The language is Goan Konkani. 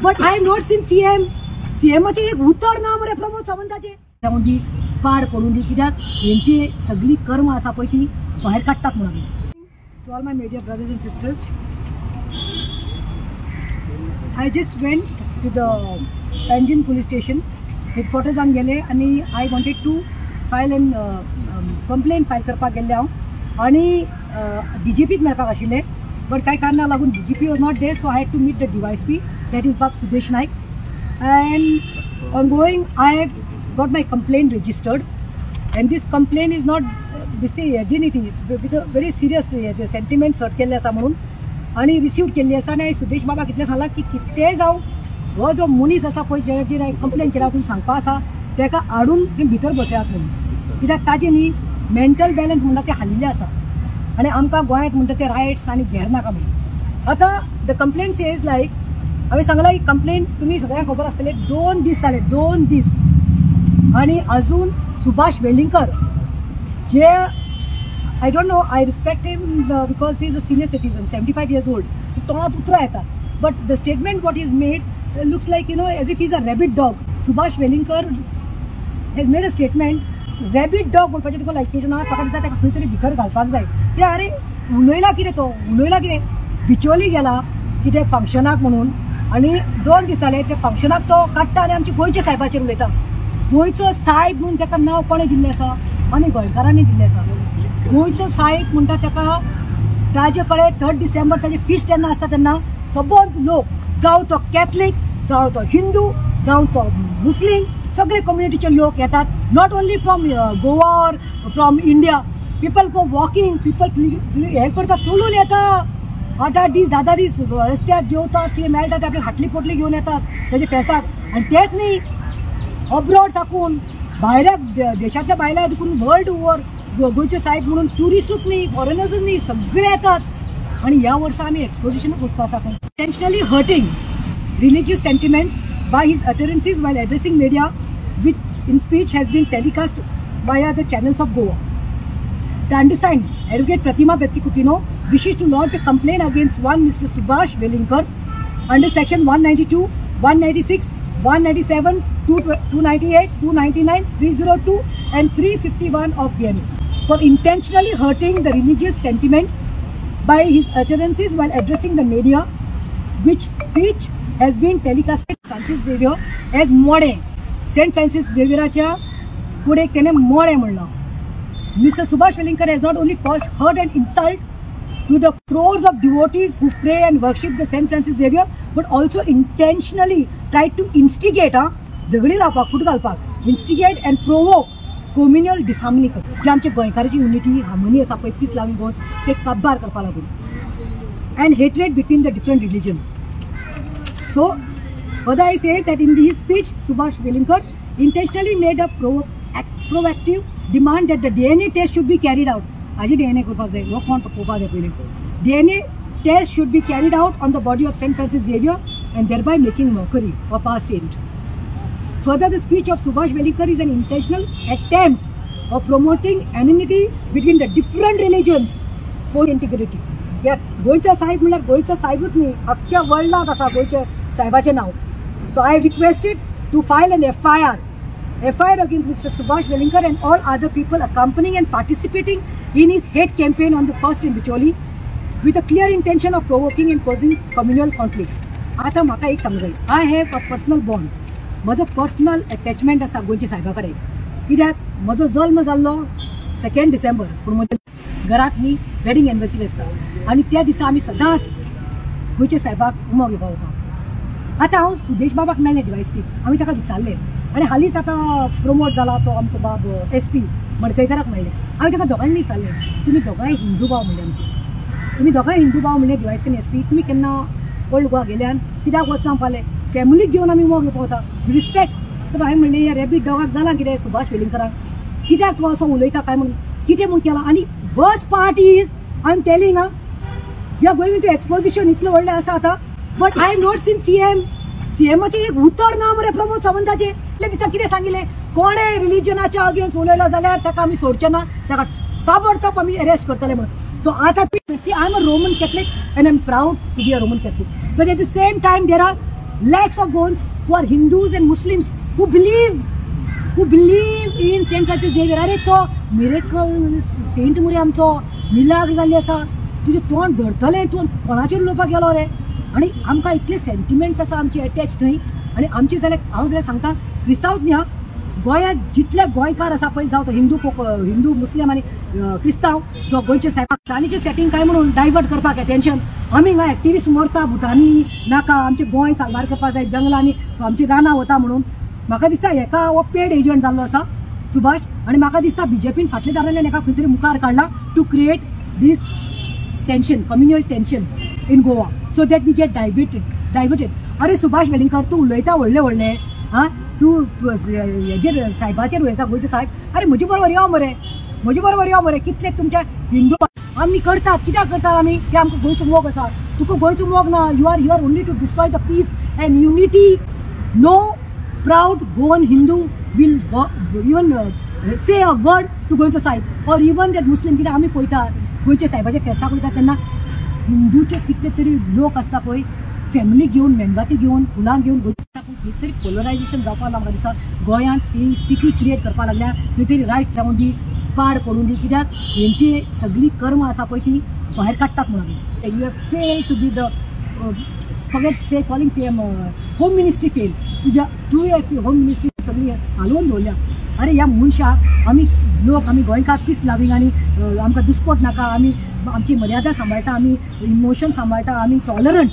But I have not seen CM. सीएमाचें एक उतर ना मरे प्रमोद सावंताचें. जावं दी, पाड पडूं दी, कित्याक हेंची सगळी कर्म आसा पळय ती भायर काडटात म्हणून आमी. To all my media brothers and sisters, I just went to the Panjim police station हेडक्वॉर्टर्सान गेले आनी I wanted to file an complaint file करपाक गेल्लें हांव आनी डीजीपीक मेळपाक आशिल्लें, बट कांय कारणाक लागून DGP was not there, so I had to meet the DySP, that is Bab Sudesh Naik. And on going I got my complaint registered, and this complaint is not दिसते हेजी न्ही, ती with a very serious sentiments hurt केल्ले आसा म्हणून आनी रिसीव केल्ली आसा. आनी हांवें सुदेश बाबाक कितलें सांगलां की कितेंय जावं, हो जो मनीस आसा पळय जेचेर हांवें कंप्लेन केला तुमी सांगपा आसा तेका हाडून तुमी भितर बसयात म्हणून, कित्याक ताजें न्ही मेंटल बॅलन्स म्हणटा तें हालिल्लें आसा आनी आमकां गोंयांत म्हणटा ते रायट्स आनी घेर नाका म्हणून. आतां the complain says लायक हांवें सांगलां ही कंप्लेन तुमी सगळ्यांक खबर आसतलें, 2 दीस जाले, 2 दीस आनी अजून सुभाष वेलिंगकर जे I don't know, I respect him because he is a senior citizen, 75 years old, तोंडात उतरां येतात, but the statement what is made looks like you know as if is a rabid dog. Subhash Welingkar has made a statement, rabid dog म्हणपाचें तुका लायकीचें ना, ताका दिसता ताका खंय तरी भितर घालपाक जाय. कित्याक अरे उलयला कितें तो, उलयला कितें, बिचोली गेला कितें फंक्शनाक म्हणून आनी 2 दीस जाले ते फंक्शनाक तो काडटा आनी आमच्या गोंयच्या सायबाचेर उलयता. गोंयचो सायब म्हणून ताका नांव कोणें दिल्लें आसा? आमी गोंयकारांनी दिल्लें आसा. गोंयचो सायब म्हणटा ताका, ताजे कडेन 3 डिसेंबर ताजे फिस्ट जेन्ना आसता तेन्ना सबंद लोक, जावं तो कॅथलीक, जावं तो हिंदू, जावं तो मुस्लीम, सगळे कम्युनिटीचे लोक येतात. Not only from Goa or from India, people go walking, people हें करता, चलून येता, 8-8 दीस 10-10 दीस रस्त्यार जेवतात, कितें मेळटा ते आपली हाटली पोटली घेवन येतात तेजे फेस्ताक. आनी तेच न्ही, अब्रॉड साकून भायल्या देशांतल्या भायल्या देखून वर्ल्ड ओवर गोंयचे सायब म्हणून ट्युरिस्टूच न्ही, फॉरेनर्सूच न्ही, सगळे येतात. आनी ह्या वर्सा आमी एक्सपोजिशनाक वचपा आसा. Intentionally hurting religious sentiments by his utterances while addressing media with in speech has been telecast via the channels of Goa. The undersigned Advocate Pratima Betsy Coutinho wishes to launch a complaint against one Mr. Subhash Welingkar under section 192, 196, 197, 298, 299, 302 and 351 of BNS for intentionally hurting the religious sentiments by his utterances while addressing the media, which speech has been telecasted. Francis Xavier as Mode, Saint Francis Xavierच्या फुडें तेणे मोडे म्हणलां. Mr. Subhash Welingkar has not only caused hurt and insult to the crores of devotees who pray and worship the Saint Francis Xavier, but also intentionally tried to instigate, झगडी लावपाक, फूट घालपाक, instigate and provoke communal disharmony, जे आमचे गोंयकाराची युनिटी हार्मनी आसा पळय, पीस लाविंग गोंस, ते काबार करपाक लागून, and hatred between the different religions. So further I say that in his speech, Subhash Welingkar intentionally made a proactive demand that the DNA test should be carried out. हाजी DNA करपाक जाय, हो कोण पळोवपाक जाय पयलीं. DNA test should be carried out on the body of Saint Francis Xavier and thereby making mockery of our saint. Further, the speech of Subhash Welingkar is an intentional attempt of promoting enmity between the different religions for integrity. ह्या गोंयचो साहेब म्हणल्यार गोंयचो साहेबूच न्ही, अख्ख्या वर्ल्डाक आसा गोंयच्या साहेबाचें नांव. So I requested to file an FIR against Mr. Subhash Welingkar and all other people accompanying and participating in his hate campaign on the 1st in Bicholi with a clear intention of provoking and causing communal conflicts. आतां म्हाका एक समजाय, I have a personal bond, म्हजो पर्सनल अटॅचमेंट आसा गोंयच्या साहेबा कडेन, कित्याक म्हजो जल्म जाल्लो 2 डिसेंबर, पूण म्हज्या घरांत न्ही वेडींग एनिवर्सरी आसता आनी त्या दिसा आमी सदांच गोंयच्या साहेबाक उमो घेवपाक वता. आतां हांव सुदेश बाबाक मेळ्ळें डीवायएसपी, आमी ताका विचारलें आनी हालींच आतां प्रमोट जाला तो आमचो बाब एस पी मडकयकाराक मेळ्ळें, हांवें ताका दोगांयनी विचारलें, तुमी दोगांय हिंदू भाव म्हणलें आमचे, तुमी दोगांय हिंदू भाव म्हणलें डीवायएसपी आनी एस पी, तुमी केन्ना ओल्ड गोवा गेल्यान कित्याक वचना म्हणपालें, फॅमिलीक घेवन आमी उमो घेवपाक वता, रिस्पेक्ट. तर हांवें म्हणलें ह्या रॅबीट डॉगाक जालां कितें सुभाष वेलिंगकराक, कित्याक तूं असो उलयता काय म्हणून, कितें म्हूण केलां. आनी worst part is I am telling, you are going to exposition इतलें व्हडलें आसा आतां, but I have not seen CM. सीएमाचें एक उतर ना मरे प्रमोद सावंताचें. इतले दिसा कितें सांगिल्लें, कोणें रिलिजनाच्या अगेन्स्ट उलयलो जाल्यार ताका आमी सोडचे ना, ताका ताबडतोब आमी अरेस्ट करतले म्हणून. सो आतां see, I am a Roman Catholic and I am proud to be a Roman Catholic, but at the same time there are Lakhs of Goans who are Hindus and Muslims who believe in Saint Francis Xavier. अरे तो मिरेकल सेंट मुरे आमचो, मिलाग्र जाल्ली आसा, तुजें तोंड धरतलें, तूं कोणाचेर उलोवपाक गेलो रे? आनी आमकां इतले सेंटिमेंट्स आसा आमचे एटॅच थंय. आनी आमचे जाल्यार हांव जाल्यार सांगता, क्रिस्तांवच न्ही, गोंयांत जितले गोंयकार आसा पळय, जावं तो हिंदू मुस्लीम आनी क्रिस्तांव, जो गोंयचे सायबाक तांचे सेटींग काय म्हणून डायवर्ट करपाक एटेन्शन. आमी हांगा एक्टिविस्ट मरता भुतांनी, नाका आमचें गोंय साल्वार करपाक जाय, जंगलांनी आमची रानां वता म्हणून. म्हाका दिसता हेका हो पेड एजंट जाल्लो आसा सुभाष, आनी म्हाका दिसता बीजेपीन फाटल्या दारांतल्यान हेका खंय तरी मुखार काडला to create this tension, communal tension in Goa, so that we get diverted. अरे सुभाष वेलिंगकर, तूं उलयता व्हडले व्हडले, आं तूं हेजेर सायबाचेर उलयता, गोंयचे सायब. अरे म्हजे बरोबर यो मरे, म्हजे बरोबर यो मरे. कितले तुमच्या हिंदू आमी करतात, कित्याक करतात आमी? की आमकां गोंयचो मोग आसा. तुका गोंयचो मोग ना. You are here only to destroy the peace and unity. No proud Goan Hindu will even say a word to गोंयचो सायब or even that Muslim. कित्याक आमी पळयता गोंयच्या सायबाच्या फेस्ताक वयता तेन्ना हिंदूचे कितले तरी लोक आसता पळय, फॅमिली घेवन, मेणवाती घेवन, फुलां घेवन वयता. पूण खंय तरी पोलरायजेशन जावपाक म्हाका दिसता गोंयांत ती स्थिती क्रिएट करपाक लागल्या. खंय तरी रायट जावन दी, पाड पडून दी, कित्याक हेंची सगळी कर्म आसा पळय ती भायर काडटात म्हणून. You have fail to be the forget say calling CM, home ministry fail. तुज्या तुवें होम मिनिस्ट्री सगळी हालोवन दवरल्या. अरे ह्या मनशाक आमी लोक, आमी गोंयकार पीस लवींग आनी आमकां दुस्पोट नाका, आमी आमची मर्यादा सांबाळटा, आमी इमोशन सांबाळटा, आमी टॉलरंट.